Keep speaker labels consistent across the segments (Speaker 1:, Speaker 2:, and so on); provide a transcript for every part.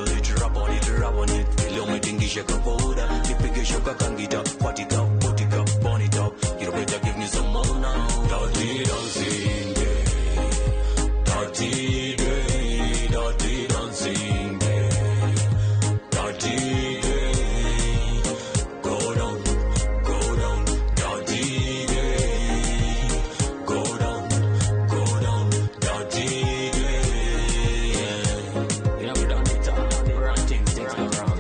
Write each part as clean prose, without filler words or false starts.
Speaker 1: Juggle it, rap on it, rap on it. Vile umetingisha kapoda, nipige shoka kangita, patika, putika, burn it up. You better give me some more now. Dirty dancing, yeah. Dirty, day, dirty dancing, yeah. Dirty, day. Go down, go down, dirty, day. Go down, go down, dirty, day. You know we done it all, run things, things go wrong.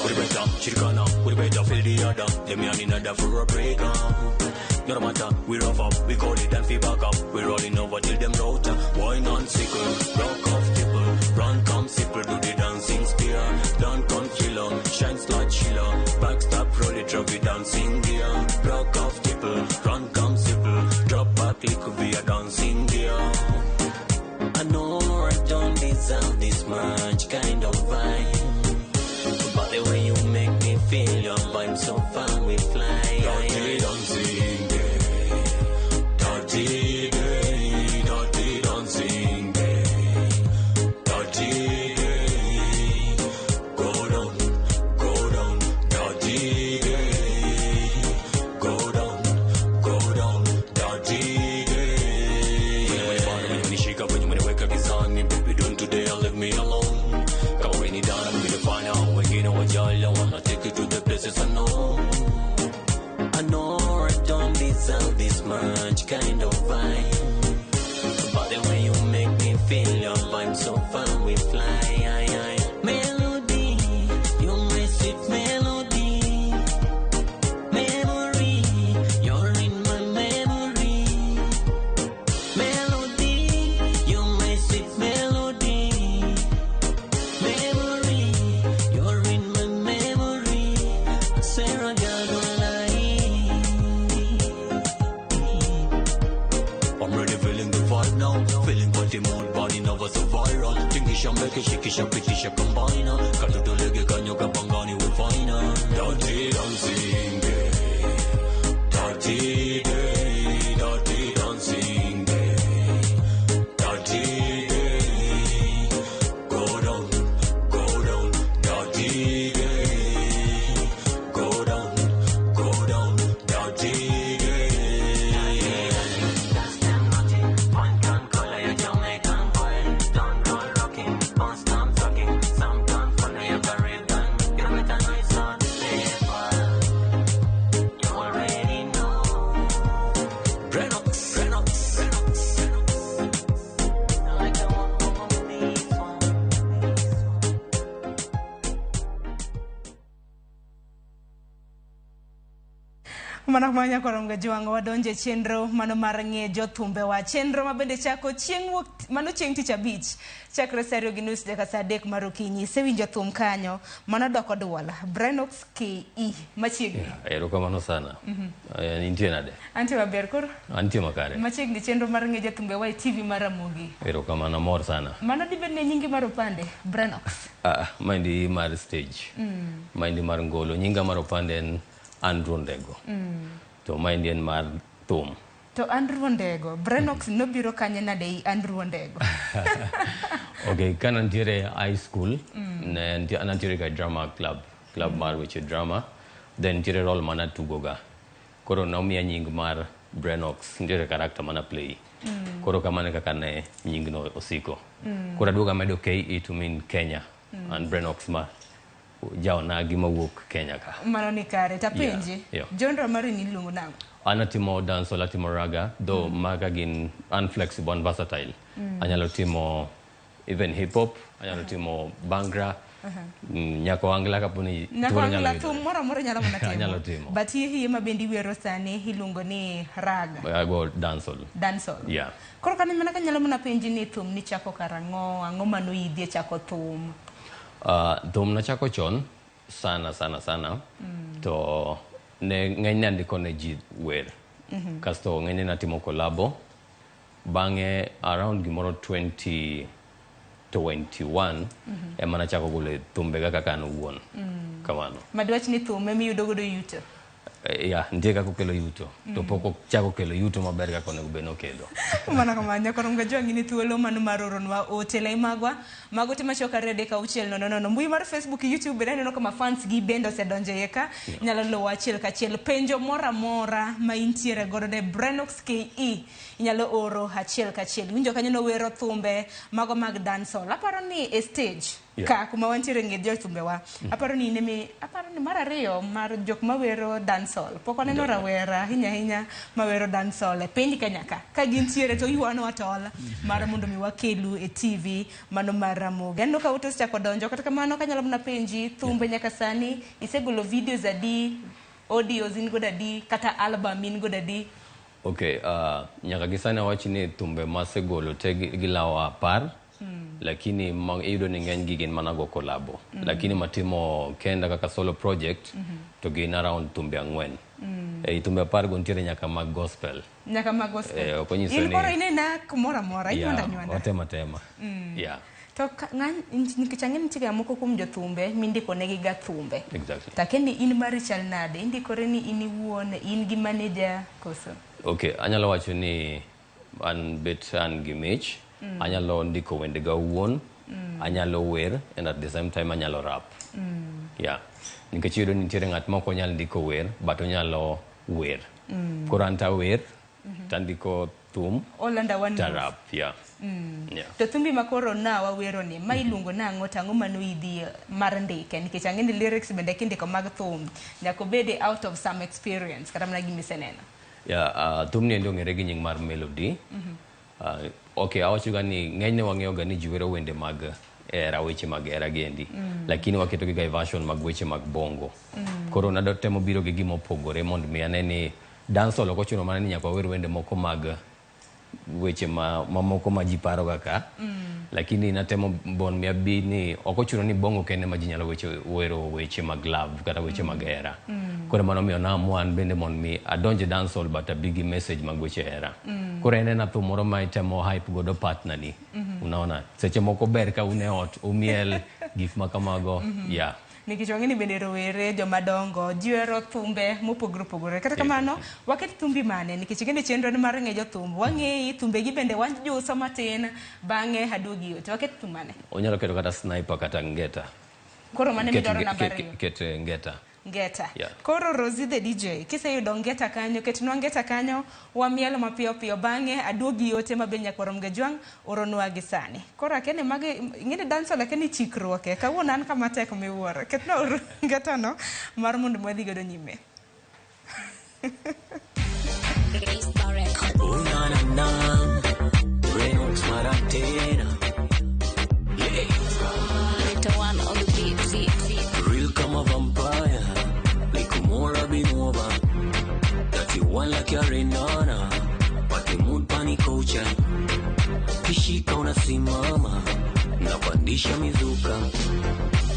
Speaker 1: We better, Chirikana, we better feel the other. Let me on another for a break. No matter, we rough up, we call it and feel back up. We rolling over till them router. Wine on sickle, rock off tipple. Run come simple, do the dancing spear. Don't come killer, shines like chiller. Backstab, roll it, drop it, dancing gear. Rock off tipple, run come simple. Drop back, lick via dancing gear. I know I don't deserve this much kind of vibe, but the way you make me feel, your vibe so far we fly. Dirty dancing, yeah. Dirty, day, dirty dancing, yeah. Dirty, day. Go down, go down, dirty, day. Go down, go down, dirty, day. Umenishika kwenye umeniweka gizani, baby don't today leave me alone. Kama wewe ni dana, mimi nifanya wengine wajala, wanna take you to the places I know. I know I don't deserve this much kind of vibe, but the way you make me feel, your vibe so far we fly. Melody, you're my sweet melody. Memory, you're in my memory. Melody, you're my sweet melody. Memory, you're in my memory. I swear I got no lie. I'm really feeling the vibe now. Feeling party mode, body never so viral. Tingisha mbeke, shikisha, pitisha, combiner. Katoto lege, kanyoka, pangani, we finer. Dirty dancing, yeah. Dirty day, dirty dancing, yeah. Dirty day. Go down, go down, dirty day. Go down, go down, dirty day. That's them naughty. One can color your Jamaican boy. Don't roll rocking, won't stop talking. Some don't follow your Caribbean. You better nice on paper. You already know. Brenox, Brenox, Brenox, Brenox. Like I want more of this one. This one.
Speaker 2: Mana manya korom ga jwang'o wadonje chenro mano mar ng'e jothumbewa, chenro ma bende chako chieng' wuok mano chieng' tich abich chakre sa 2:30 nyaka sa 3 mar okinyi. Isewinjo thum kanyo mano doko duol Brenox KE machiegni.
Speaker 3: Erokamano sana. Intie nade?
Speaker 2: Antie maber koro.
Speaker 3: Antie makare.
Speaker 2: Machiegni chenro mar ng'e jothumbewa e TV mar Ramogi.
Speaker 3: Erokamano, amor sana.
Speaker 2: Mano dibed ne nyingi mar opande Brenox?
Speaker 3: Ah, maendi mar stage. Maendi mar ngolo. Nyinga mar opande en Andrew Ndego. To maendi en mar thum.
Speaker 2: To Andrew Ndego, Brenox nobiro kanye nade i Andrew Ndego?
Speaker 3: Okay, kana ntiere high school, ne nantiere ga drama club, club mar weche drama. Then ntiere role mana tugoga. Koro nomiya nying mar Brenox, ntiere character mana play. Koro kamano e kaka ne nyingno osiko. Koro aduogo amedo KE to mean Kenya. And Brenox ma jaonagi mawuok Kenya ka.
Speaker 2: Mano ni kare. Tapenji, genre mari ni iluongo nang'o?
Speaker 3: An atimo dancehall, atimo raga, though maga gin an flexible and versatile. Anyalo timo even hip hop, anyalo timo bhangra, nyaka ohangla kapo ni
Speaker 2: Nyaka
Speaker 3: thuolo nyalo
Speaker 2: ohangla,
Speaker 3: yudore.
Speaker 2: Thum moro amora nyalo mana timo.
Speaker 3: Anyalo timo.
Speaker 2: But hie ma bende iwero sani iluongo ni raga.
Speaker 3: Ago dancehall.
Speaker 2: Dancehall.
Speaker 3: Yeah.
Speaker 2: Koro kane mana kanyalo mana penji ni thum nichako karang'o, ang'o manoidhi e chako thum?
Speaker 3: Thum nachako chon sana sana sana. To ne ng'enyne andiko ne ji wer. Kasto ng'enyne natimo collabo. Bang'e around gimoro 2021 ema nachako golo thumbega kaka an owuon. Kamano.
Speaker 2: Madwach ni thum emiyudo godo yuto?
Speaker 3: Yeah, nitie kaka okelo yuto to pok ochako kelo yuto maber kaka onego bed ni okelo.
Speaker 2: Mana kamano, nyakoro Mgajwang' in thuolo mano mar oronwa ote lai magwa mago te machuok 2 3 6 0 0. Mbui mar Facebook, YouTube bende aneno ka ma fans gi bende osedonjo iye ka. Inyalo luwo achiel kachiel. Penjo moro amora ma intiere godo ne Brenox KE inyalo oro achiel kachiel. Iwinjo kanyo nowero thumbe mago mag dancehall. Aparo ni e stage ka kuma wantiere ng'e jothumbewa. Aparo ni in emi aparo ni mar ariyo mar jok mawero dancehall. Pok waneno rawera ahinya ahinya mawero dancehall e piny Kenya ka. Ka gintiere to ywanwa tol mar mondo mi wakelu e TV mano mar Ramogi. Aneno ka ote osechako donjo kata kamano kanyalo mana penji thumbe nyaka sani isegolo videos adi, audios in godo adi, kata album in godo adi?
Speaker 3: Okay, nyaka gi sani awach ni thumbe masegolo te gilawo 10. Lakini iyudo ni ng'eny gi gin mana go collabo. Lakini matimo kenda kaka solo project to gin around thumbe 4. Ei thumbe 10 go nitiere nyaka mag gospel.
Speaker 2: Nyaka mag gospel.
Speaker 3: Ok onyiso
Speaker 2: In
Speaker 3: ni
Speaker 2: koro inena kumoro amora, inywanda
Speaker 3: Yeah,
Speaker 2: nywanda.
Speaker 3: watemo atema. Yeah.
Speaker 2: To nikech ang'e ni nitie moko kuom jothumbe mindiko negi ga thumbe.
Speaker 3: Exactly.
Speaker 2: To akia ni in mari chal nade? Indikore ni in iwuon, in gi manager koso?
Speaker 3: Okay, anyalo wacho ni an bet an gi mich. Anyalo ndiko wendega owuon, anyalo wer, and at the same time anyalo rap. Yeah. Nikech iyudo ni nitiere ng'at ma ok onyal ndiko wer, but onyalo wer. Koro an tawer, tandiko thum,
Speaker 2: All under one
Speaker 3: ta
Speaker 2: roof.
Speaker 3: rap, yeah. Yeah.
Speaker 2: To thumbi ma koro na wawero ni, ma iluongo nang'o to ang'o manoidhi mar ndike? Nikech ang'e ni lyrics bende kindiko mag thum, nyaka obed out of some experience, kata mana gima iseneno.
Speaker 3: Yeah, thumni endi ong'ere gi nying mar Melody. Okay, awacho ga ni ng'enyne wang'eyo ga ni ji wero wende mag hera, weche mag hera gi endi. Lakini waketo gi ga e version mag weche mag bongo. Koro nadwa temo biro gi gima opogore mondo mi ane ni dancehall ok ochuno mana ni nyaka wawer wende moko mag weche mamoko ma ji paro ga ka. Lakini natemo mondo mi abi ni ok ochuno ni bongo kende ma ji nyalo wero weche mag love kata weche mag hera. Koro mano omiyo naamua an bende mondo mi adonj e dancehall but abi gi message mag weche hera. Koro en ena thum moro ma itemo hype godo partner ni. Unaona, seche moko ber ka un e ot, umiel, gik ma kamago. Yeah.
Speaker 2: Nikech wang'e ni bende rowere, joma dongo, ji ohero thumbe mopogore opogore. Kata kamano, waket thumbi mane? Nikech ing'e ni chenro ni mar ng'e jothum. Wang'eyi, thumbegi bende wajuso matin, bang'e aduogi yot. Waket thum mane?
Speaker 3: Onyalo keto kata sniper kata ngeta.
Speaker 2: Koro mane midwaro namba 2?
Speaker 3: Ket ngeta.
Speaker 2: Ngeta.
Speaker 3: Yeah.
Speaker 2: Koro Rosie the DJ, kiseyudo ngeta kanyo, ketnwa ngeta kanyo, wamielo mapiyo piyo, bang'e aduogi yote ma be nyakwar Mgajwang' oronwa gi sani. Koro akia ni magi, ing'e ni dancehall akia ni chikruok e. Kawuono an kama tek miwuoro. Ketnwa uru ngeta no mar mondo wadhi godo nyime.
Speaker 1: Oh na na na, Renox Maratena. Yeah.
Speaker 4: Little one on the beat, beat, beat.
Speaker 1: Real kama vampire, like Mora Binova. 31 like a Renana, pati mood pani kocha. Kishika unasimama, napandisha mizuka.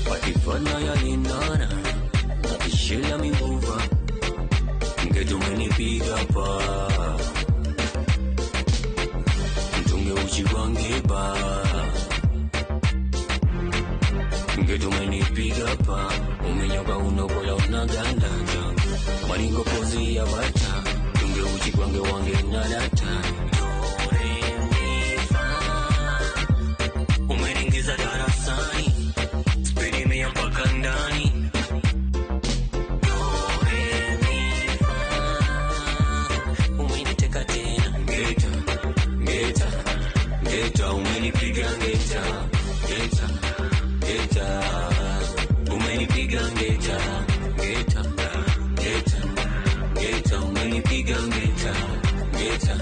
Speaker 1: Pati fana ya Lenana, nakishela mivuva. Ngeto umenipiga pa, mtunge uchi wange ba. Ngeto umenipiga pa, umenyoka unokola unaganda. Maringo pozi ya bata, mtunge uchi wange wange nalata. Do re mi fa, umeniingiza darasani, spidi mia mpaka ndani. Do re mi fa, umeniteka tena. Ngeta, ngeta, ngeta, umenipiga ngeta, ngeta, ngeta, umenipiga ngeta, ngeta, ngeta, ngeta, umenipiga ngeta, ngeta,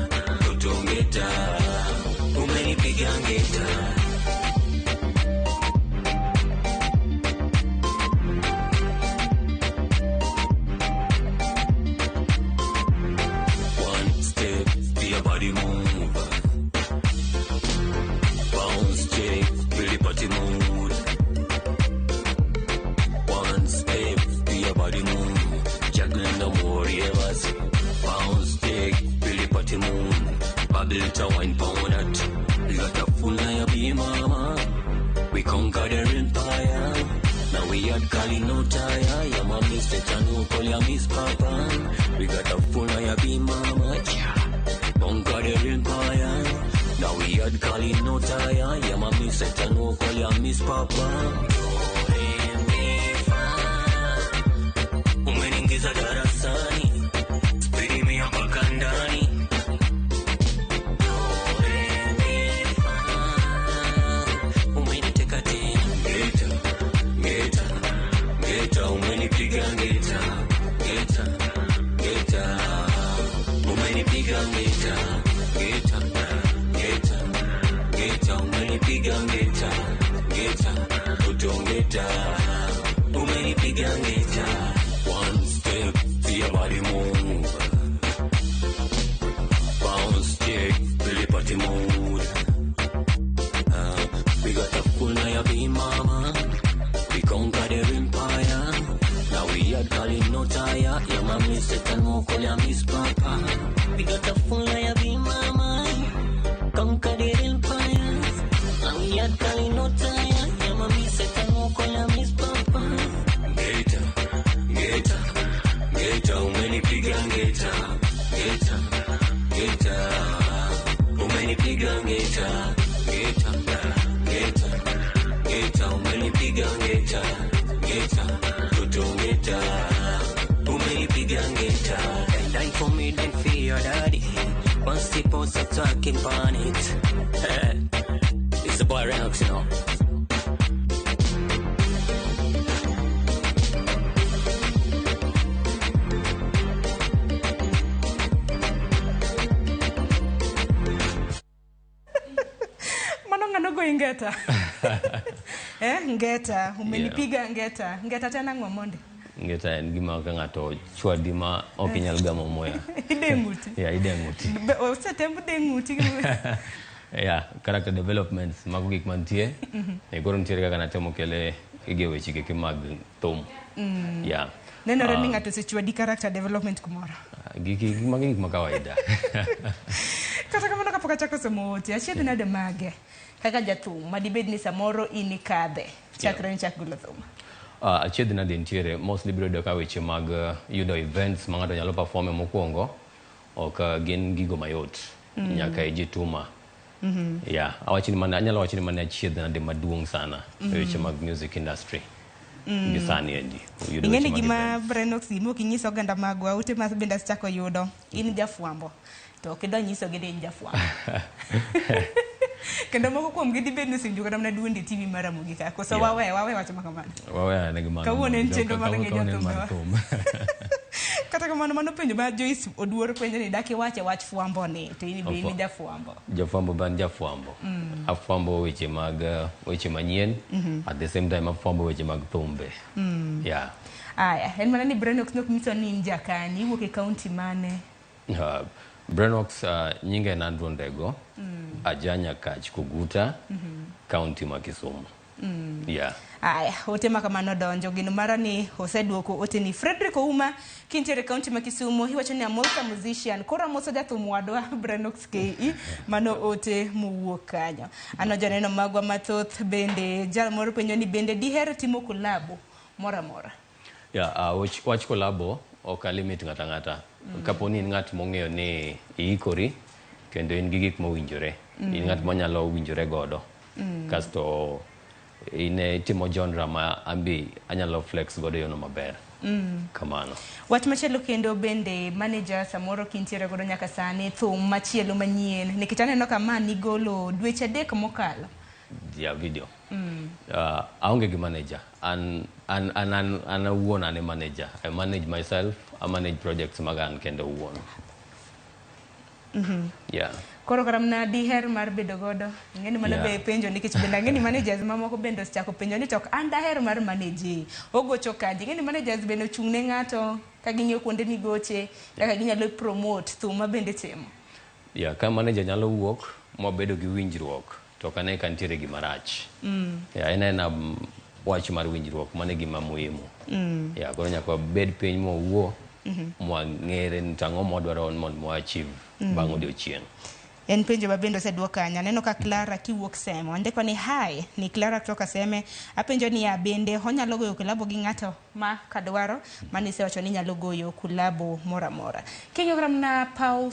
Speaker 1: toto ngeta, umenipiga ngeta. One step, be a body move. Bounce, check, feel the party mood. One step, be a body move. Juggling the more rivers. Bounce, check, feel the party mood. Bubble to wine pound it. Lot of full na ya be mama. We conquer their empire. Now Now we had Cali no tire. Yeah, my Mr. Chanu call ya Miss Papa. We got a full of ya be mama. Yeah. Conquer the empire. Now we had Cali no tire. Yeah, my Mr. Chanu call ya Miss Papa. Umeningiza darasani. Spidi mia mpaka ndani. Umeniteka tena. Ngeta, ngeta, ngeta, umenipiga ngeta. Ngeta, ngeta, umenipiga ngeta. Ngeta, ngeta, ngeta, umenipiga ngeta. Ngeta, utongeta, umenipiga ngeta. One step, see your body move. Bounce, kick, really party mode. We got a full of be mama. We conquer the empire. Now we are calling no tire. Yeah, my Mr. Tano call ya Miss Papa. We got a full of be mama. Conquer the empire. Now we are calling no tire. Yeah, my Mr. Tano call ya Miss Papa. Ngeta, ngeta, ngeta, umenipiga ngeta. Ngeta, ngeta, umenipiga ngeta. Ngeta, ngeta, ngeta, umenipiga ngeta. Ngeta, tutongeta, umenipiga ngeta. Die for me, die for your daddy. One step out, stop talking on it. It's the boy Renox, you know.
Speaker 2: Mano go ingeta. Ngeta, umenipiga ngeta. Ngeta tena ng'omonde.
Speaker 3: Ngeta en gima ka ng'ato chwadi ma ok inyal gamo muya.
Speaker 2: Ide ng'uti.
Speaker 3: Yeah, ide ng'uti.
Speaker 2: Osetembo de ng'uti.
Speaker 3: Yeah, character developments mago gik mantie. Koro nitiere kaka natemo kele ige weche keke mag thum. Yeah.
Speaker 2: Nenore ni ng'ato osechwadi character development kumoro.
Speaker 3: Giki magi gik ma kawaida.
Speaker 2: Kata kamano kapok achako somo ote, achiedh nade mage kaka jathum madibed ni samoro in ikadhe chakre ni chak golo thum?
Speaker 3: Achiedh nade nitiere, mostly biro yudo ka weche mag yudo events ma ng'ato nyalo performe mokwongo ok gin gigo mayot. Nyaka ijituma. Yeah, anyalo wacho ni mana achiedh nade maduong' sana e weche mag music industry. Gi sani endi.
Speaker 2: Ing'eni gima Brenox gima ok inyiso oganda magwa ute ma bende asechako yudo in jafwambo to ok idwa nyisogi ni in jafwambo. Kendo moko kuomgi dibed ni osewinjo kata mana duondi TV mar Ramogi ka. Koso wawe wacho makamano.
Speaker 3: Wawe ane gi mano.
Speaker 2: Kawuono en chenro mar ng'e jothumbewa. Kata kamano mano penjo ma Joyce Oduor penjo ni dak iwache wach fwambo ni to in be in jafwambo.
Speaker 3: Jafwambo ban jafwambo. Afwambo weche mag weche manyien. At the same time afwambo weche mag thumbe. Yeah.
Speaker 2: Aya, en mana ni Brenox nok nyiso ni in jakanye, iwuok e county mane?
Speaker 3: Brenox nyinge en Andrew Ndego. Ajanya Kach Koguta, county ma Kisumu. Yeah.
Speaker 2: Aya, ote ma kamano donjo gino mara ni oseduoko ote ni Frederick Ouma kintiere county ma Kisumu iwacho ni amosa musician koro amoso jathum wadwa Brenox KE mano ote mowuok kanyo. Ano janeno magwa mathoth bende jal moro penjo ni bende diher timo kolabo moro amora?
Speaker 3: Yeah, wach kolabo ok alimit ng'ata ng'ata. Kapo ni in ng'at mong'eyo ni iikori kendo in gi gik mowinjore, in ng'at manyalo winjore godo. Kasto in itimo genre ma ambi anyalo flex godo yono maber. Kamano.
Speaker 2: Wach machielo kendo bende manager samoro kintiere godo nyaka sani thum machielo manyien nikech aneno ka ma nigolo dweche 3 mokalo.
Speaker 3: Yeah, video. Aonge gi manager. An awuon an e manager. I manage myself, I manage projects maga an kendo awuon. Yeah.
Speaker 2: Koro kata mana diher mar bedo godo. Ing'eni mano be penjo nikech bende ang'eni managers mamoko bende osechako penjo ni to ok an daher mar manage. Ogocho kaji. Ing'eni managers bende ochung' ne ng'ato ka ging'iyo kuonde migoche kaka ginyalo promote thum ma bende timo.
Speaker 3: Yeah, ka manager nyalo wuok mwabedo gi winjruok to ok ane ka nitiere gima rach. Yeah, en aena wach mar winjruok mano e gima muhimu. Yeah, koro nyaka wabed piny mwawuo mwang'ere ni to ang'o mwadwaro mondo mwa achieve bang' odiochieng'.
Speaker 2: En penjo ma bende oseduok kanyo. Aneno ka Clara kiwuok Seme. Ondiko ni hi, ni Clara kutoka Seme. Apenjo niya, bende onyalo goyo collabo gi ng'ato ma kadwaro? Mano isewacho ni nyalo goyo collabo moro amora. King'iyo kata mana paw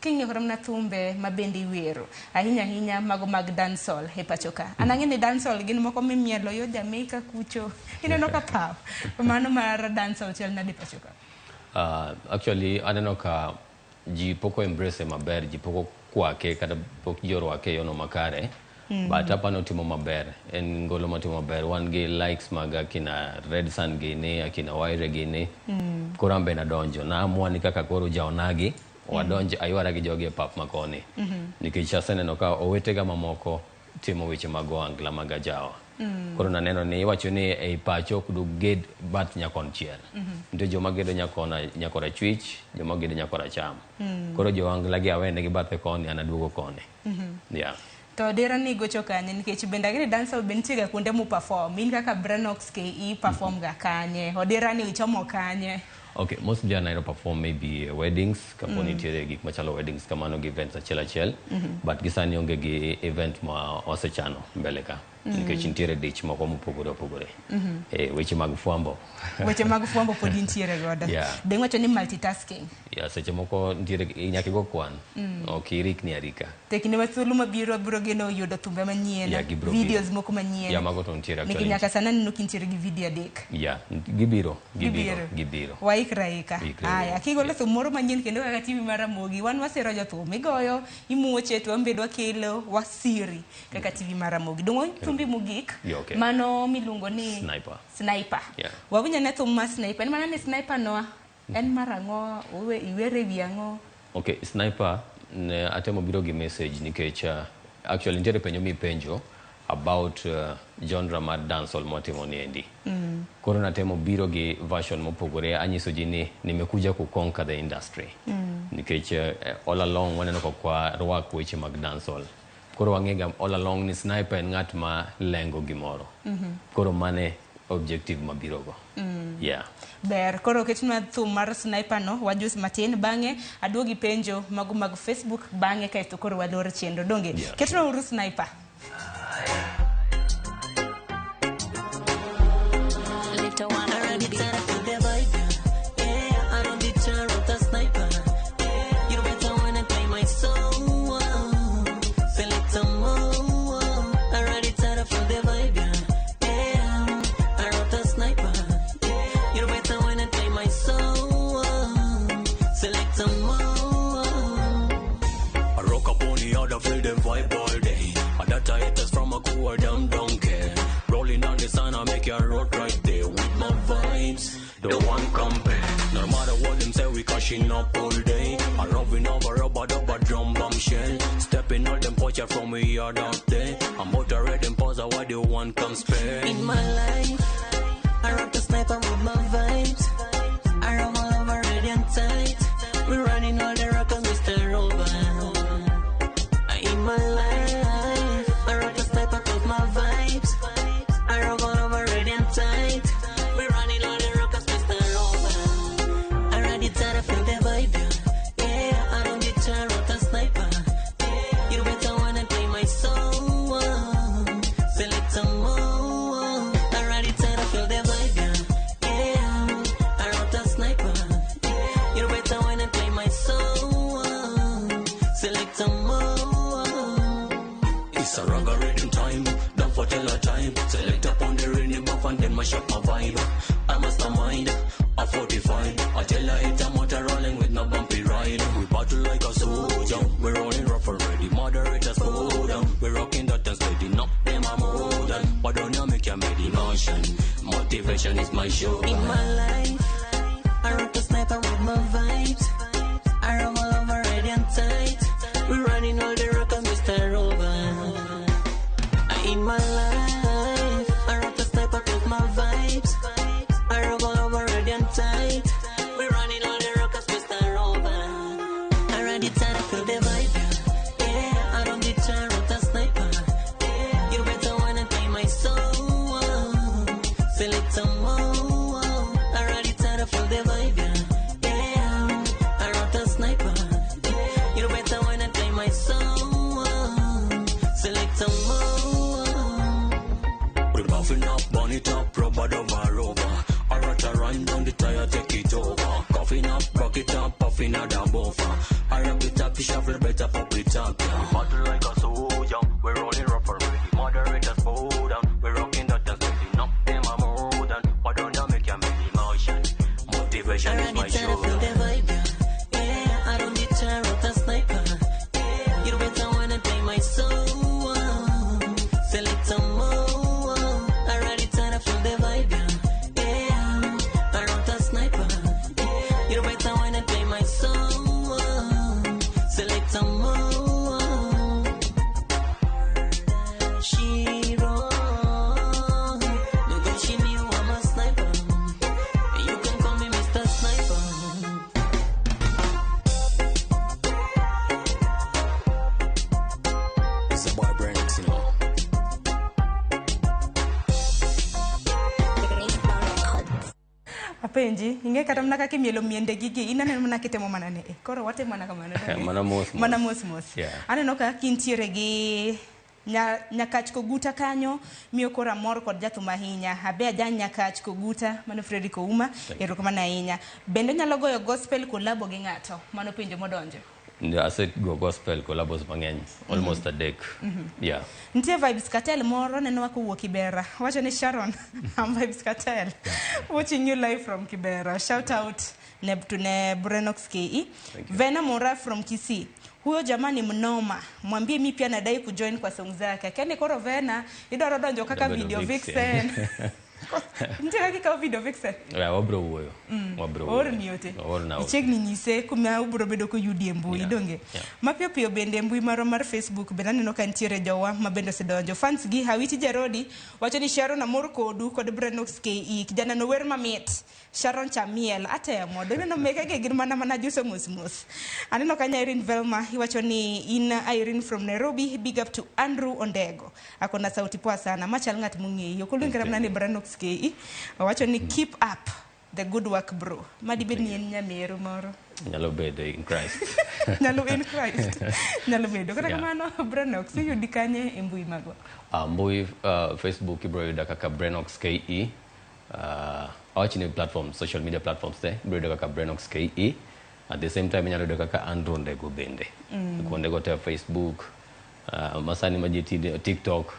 Speaker 2: king'iyo kata mana thumbe ma bende iwero ahinya ahinya mago mag dancehall e pacho ka. An ang'e ni dancehall gin moko mimielo yo Jamaica kucho. Ineno ka paw. Mano mar dancehall chal nade e pacho ka?
Speaker 3: Actually aneno ka ji pok o embrace maber, ji pok okwake kata pok ji orwake e yono makare. But apani otimo maber, en ngolo matimo maber. Wan gi likes mag akina Redsan gini, akina Wyre gini. Koro an be nadonjo. Naamua ni kaka koro jaonagi, wadonj aywara gi jogi e pap makoni. Nikech aseneno ka owetega mamoko timo weche mag ohangla mag ajawa. Koro naneno ni iwacho ni ei pacho ok duged bath nyakonchiel. Nitie joma gedo nyakorachwich, joma gedo nyakoracham. Koro jo ohangla gi awenegi bathe koni, an aduogo koni. Yeah.
Speaker 2: To dera ni gocho kanye nikech bende ang'e ni dancehall be nitie ga kuonde mu perform. In kaka Brenox KE perform ga kanye? Odera ni ichomo kanye?
Speaker 3: Okay, mostly an ahero perform maybe weddings, kapo nitiere gik machalo weddings kamano gi events achiel achiel. But gi sani onge gi event ma wasechano mbele ka. Nikech nitiere dich moko mopogore opogore. Weche mag fwambo.
Speaker 2: Weche mag fwambo pod intiere godo.
Speaker 3: Yeah.
Speaker 2: Be iwacho ni multitasking.
Speaker 3: Yeah, seche moko nitiere nyaka igo kwan. Ok irikni arika.
Speaker 2: To e kinde ma thuolo mabiro biro geno yudo thumbe manyien,
Speaker 3: Yeah, gibiro
Speaker 2: videos
Speaker 3: biro.
Speaker 2: moko manyien.
Speaker 3: Yeah, mago to nitiere
Speaker 2: Nikech
Speaker 3: actually.
Speaker 2: nyaka sani aneno kintiere gi video adek.
Speaker 3: Yeah, gibiro, gibiro, gibiro.
Speaker 2: Waikre aika.
Speaker 3: Ikre
Speaker 2: Aya,
Speaker 3: uru.
Speaker 2: kigolo thum moro manyien kendo kaka TV mar Ramogi, wan wasero jothum. Igoyo, imuoche to wan bende wakelo, wasiri kaka TV mar Ramogi. Dong' thumbi mogik,
Speaker 3: Yeah, okay.
Speaker 2: mano miluongo ni
Speaker 3: Sniper.
Speaker 2: Sniper.
Speaker 3: Yeah.
Speaker 2: Wawinjo ane thum mar Sniper. En mana ni Sniper no en mar ang'o? Iwere e wi ang'o?
Speaker 3: Okay, Sniper ne atemo biro gi message nikech actually nitiere penjo mipenjo about genre mar dancehall mwatimo ni endi. Koro natemo biro gi version mopogore anyiso ji ni nimekuja ku conquer the industry. Nikech all along waneno ka ok warwak weche mag dancehall. Koro wang'ega all along ni Sniper en ng'at ma lengo gimoro. Koro mane objective mabiro go. Yeah.
Speaker 2: Ber, koro ketnwa thum mar Sniper no, wajus matin, bang'e aduogi penjo mago mag Facebook, bang'e kaeto koro walor chenro. Donge?
Speaker 3: Yeah.
Speaker 2: Ketnwa uru Sniper.
Speaker 4: Little one on the beat.
Speaker 5: Yeah, I don't deter with a sniper. You better wanna play my song. Select a more. I ride it out for the vibe. Yeah, I wrote a sniper. You better wanna play my song. Select a more.
Speaker 1: I rock up on the other, feel them vibe all day. I that haters from a cool them don't care. Rolling on the sun, I make your road right there with my vibes. The one compare. No matter what them say, we cashing up all day. I roving over rubber dubber drum bomb shell. Stepping all them poacher from we yard out there. I'm out already them pause, why the one come spare.
Speaker 5: In my life, I rock the sniper with my vibes. I roll all over radiant tight. We running all the rockers, Mr. Rover. In my life, I rock the sniper with my vibes. I roll all over radiant tight. We running all the rockers, Mr. Rover. I ride it tight, I feel the vibe. Yeah, I don't deter with a sniper. You better wanna play my song. Select a more. I ride it tight, I feel the vibe. Yeah, I wrote a sniper. You better wanna play my song. Select a more.
Speaker 1: It's a ragga rhythm time, don't for tell a time. Select up on the rhythm buff and then mash up my vibe. I mastermind, a 45. I tell her it's a motor rolling with no bumpy ride. We battle like a soldier, we're rolling rough already. Moderators go down, we're rocking that and steady. Knock them a modern, but don't you make your meditation. Motivation is my show.
Speaker 5: In my life, I rock the sniper with my vibes. I roll all over radiant tight. We running all the rockers, Mr. Rover. In my life, I rock the sniper with my vibes. I roll all over radiant tight. We running all the rockers, Mr. Rover. I ride it tight, I feel the vibe. Yeah, I don't deter with a sniper. You better wanna play my song. Select a more. I ride it tight,
Speaker 1: Coffin up, burn it up, rubber dub rover. I rat a run down the tire, take it over. Coffin up, rock it up, puffin a da buffer. I rock it up, shuffle better, pop it up. Yeah. Battle like a soldier, we're rolling rough already. Moderators bow down, we're rocking that and steady. Knock them a more than, why don't you make your many motion? Motivation is my show.
Speaker 5: Yeah, I don't deter with a sniper. Yeah, you better wanna play my soul. Select some more. I ride it and I feel the vibe. Yeah, I wrote a sniper. Yeah, you better wanna play my soul. Select some more. She wrong. No girl, she knew I'm a sniper. You can call me Mr. Sniper.
Speaker 1: It's a boy Brenox, you know.
Speaker 2: Apenji, ing'e kata mana kaka imielo miende gigi, in aneno mana kitemo mana ne e. Koro watimo mana kamano.
Speaker 3: Mana mos mos.
Speaker 2: Mana mos mos.
Speaker 3: Yeah.
Speaker 2: Aneno ka kintiere gi Nyakach Koguta kanyo, miyo koro amor kod jathum ahinya. Abe aja Nyakach Koguta, mano Fredrick Ouma, erokamano ahinya. Bende onyalo goyo gospel kolabo gi ng'ato, mano penjo modonjo.
Speaker 3: Asego gospel collabos mang'eny, almost adek. Yeah.
Speaker 2: Nitie Vybz Kartel moro neno kowuok Kibera. Wacho ni Sharon, I'm Vybz Kartel. Watching you live from Kibera. Shout out to ne Brenox KE. Vena Mora from Kisii. Huyo jamani mnoma, mwambie mi pia nadai kujoin kwa song zake. Kene koro Vena, idwaro donjo kaka
Speaker 3: Idwa bedo
Speaker 2: video
Speaker 3: vixen.
Speaker 2: vixen. Nitie kaka ikawo video vixen.
Speaker 3: Yeah, wabro wuoyo. Wabro wuoyo.
Speaker 2: Oorni ote.
Speaker 3: Oorna ote.
Speaker 2: Ichiegni nyise kuma ubro bedo koyudi e mbui,
Speaker 3: Yeah,
Speaker 2: donge?
Speaker 3: yeah.
Speaker 2: Mapiyo piyo bende e mbui marwa mar Facebook bende aneno ka nitiere jowa ma bende osedonjo. Fans gi Hawiti Jarodi wacho ni Sharon amor kodu kod Brenox KE. Kijana no wer mamit. Sharon Chamiel atemo. Doneno mekege gin mana mana juso mos mos. Aneno kanyo Irene Velma iwacho ni in Irene from Nairobi. Big up to Andrew Ondego. Akona sauti poa sana. Machal ng'at mong'eyo. Ok oluong kata mana ni Brenox KE. Owacho ni keep up the good work bro. Madibed ni en nyameru moro.
Speaker 3: Nyalo bedo in Christ.
Speaker 2: Nyalo in Christ. Nyalo bedo. Kata
Speaker 3: Yeah.
Speaker 2: kamano Brenox iyudi kanye e mbui magwa.
Speaker 3: Mbui Facebook ibro yuda kaka Brenox KE. Awach ni platforms, social media platforms te, ibro yuda kaka Brenox KE. At the same time inyalo yudo kaka Andrew Ondego bende. Kuondego te Facebook, masani ma ji tinde TikTok.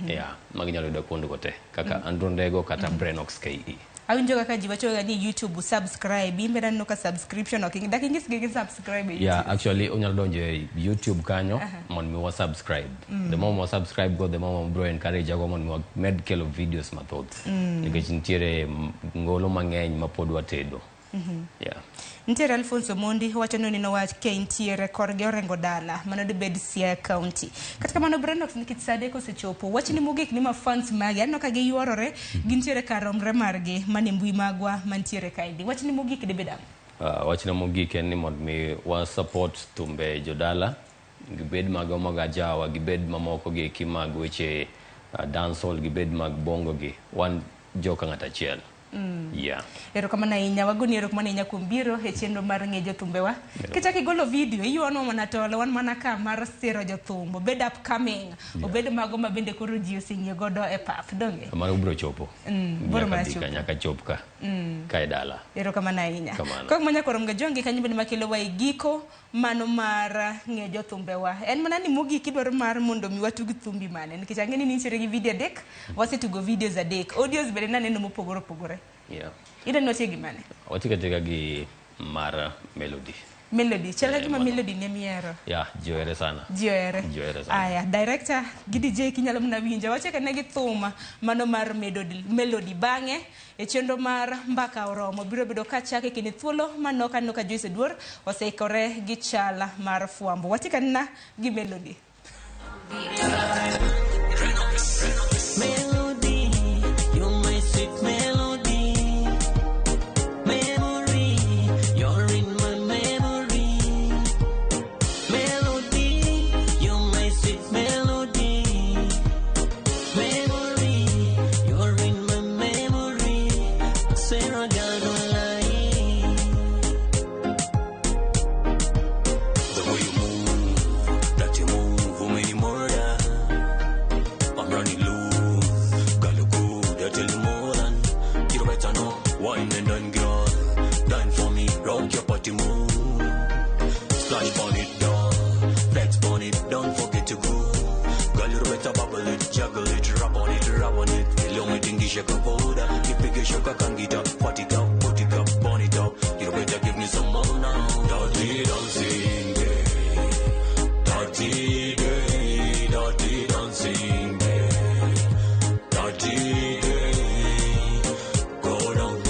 Speaker 3: Yeah, magi inyalo yudo kuondego te kaka Andrew Ondego kata Brenox KE.
Speaker 2: Awinjo kaka ji wacho ga ni YouTube subscribe. In bende aneno ka subscription ok dak inyisgi gi subscribe e
Speaker 3: Yeah,
Speaker 2: YouTube.
Speaker 3: actually unyalo donjo e YouTube kanyo mondo mi wa subscribe. The more wa subscribe go, the more bro encourage ago mondo mi wamed kelo videos mathoth. Nikech nitiere ngolo mang'eny ma pod watedo. Yeah.
Speaker 2: Nitiere Alfonso Mondi wacho ni oneno wach ka intiere korgi Orengo dala mano dibed Siaya County. Kata kamano Brenox nikech sa adek osechopo wachni mogik ni ma fans magi aneno ka giyuorore gintiere kar romre margi mane mbui magwa mantiere kaendi. Wachni mogik dibed ang'o?
Speaker 3: Wachna mogik en ni mondo mi wa support thumbe jodala, gibed mago mag ajawa, gibed mamoko gi eki mag weche dancehall, gibed mag bongo gi, wan joka ng'at achiel. Yeah.
Speaker 2: Erokamano ahinya, wagoni erokamano ahinya kuom biro e chenro mar ng'e jothumbewa. Kichako igolo video, iyuanwa mana tolo, wan mana ka mar siro jothum, obed upcoming, obed mago ma bende koro ji oseng'iyo godo e pap, donge?
Speaker 3: Kamano biro chopo.
Speaker 2: Biro
Speaker 3: Nyaka
Speaker 2: mana
Speaker 3: bi ka,
Speaker 2: chopo.
Speaker 3: nyaka chop ka. Ka e dala.
Speaker 2: Erokamano ahinya.
Speaker 3: Kamano.
Speaker 2: Kok manya koro mga kanyo bende makelowa e giko mano mar ng'e jothumbewa. En mana ni mogik idwaro mar mondo mi watug thumbi mane, nikech ang'e ni nitiere gi video adek, wasetugo videos adek, audios bende naneno mopogore opogore.
Speaker 3: Yeah.
Speaker 2: Idwa ni gi mane?
Speaker 3: Watigo atiga gi mar Melody.
Speaker 2: Melody. Chal ka gima
Speaker 3: mano.
Speaker 2: Melody ne mihero.
Speaker 3: Yeah, ji ohere sana.
Speaker 2: Ji ohere.
Speaker 3: Ji ohere sana.
Speaker 2: Aya, director gi DJ kinyalo mana winjo. Wachako ne gi thum mano mar Melody bang'e e chenro mar Mbaka Oromo biro bedo kachake kinde thuolo manok aneno ka Joyce Oduor oseikore gi chala mar fwambo. Watikana gi Melody.
Speaker 5: Melody, you're my sweet melody. Memory, you're in my memory. Melody, you're my sweet melody. Memory, you're in my memory. Sarah girl, don't lie.
Speaker 1: The way you move, that you move, many murder. Could I tell you more than you better know? Wine and done, girl. Dine for me, rock your party move. Splash on it, doll. Flex on it, don't forget to go. Girl, you better bubble it, juggle it, rub on it, rub on it. Ile umetingisha kapoda, nipige shoka kangita, patika, putika, burn it up. You better give me some more now. Dirty dancing, yeah. Dirty day, dirty dancing, yeah. Dirty day. Go down,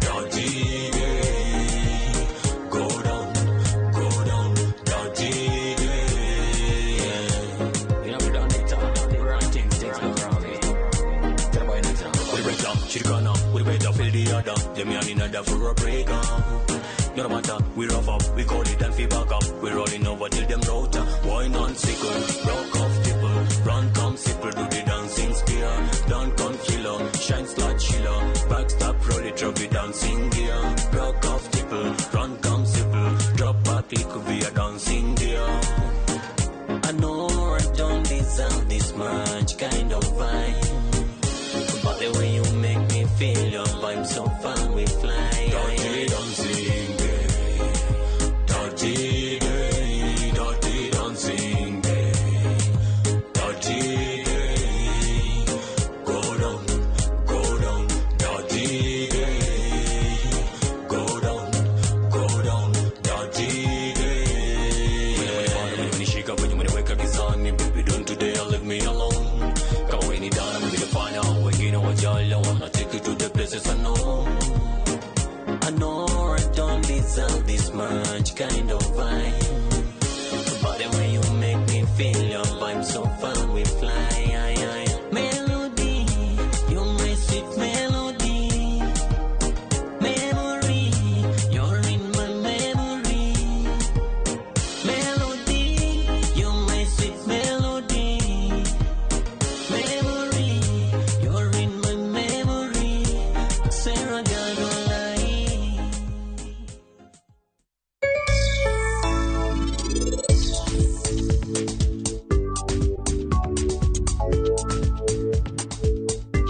Speaker 1: dirty day. Go down, dirty day. You know we done it, run things, things go wrong. Tell boy next round. We better, Chirikana, we better feel the other. Them yarn in a for a break. No matter, we rough up, we call it and fee back up. We rolling over till them router. Wine on sickle, rock off tipple. Run come sickle, do the dancing spear. Don't come killer, shine slot chiller. Backstab, roll it, drop it, dancing gear. Rock off tipple, run come sickle. Drop back, lick via dancing gear.
Speaker 5: I know I don't deserve this much kind of vibe, but the way you make me feel, your vibe so far we fly.
Speaker 1: Dirty dancing, yeah. Dirty day, dirty dancing, yeah. Dirty day. Go down, dirty day. Go down, dirty day. When you shake up, when you wake up, gizani, baby, don't today, leave me alone. Kama we ni dana, mimi nifanya, wengine wajala, wanna take you to the places I know.
Speaker 5: I know I don't deserve this much kind of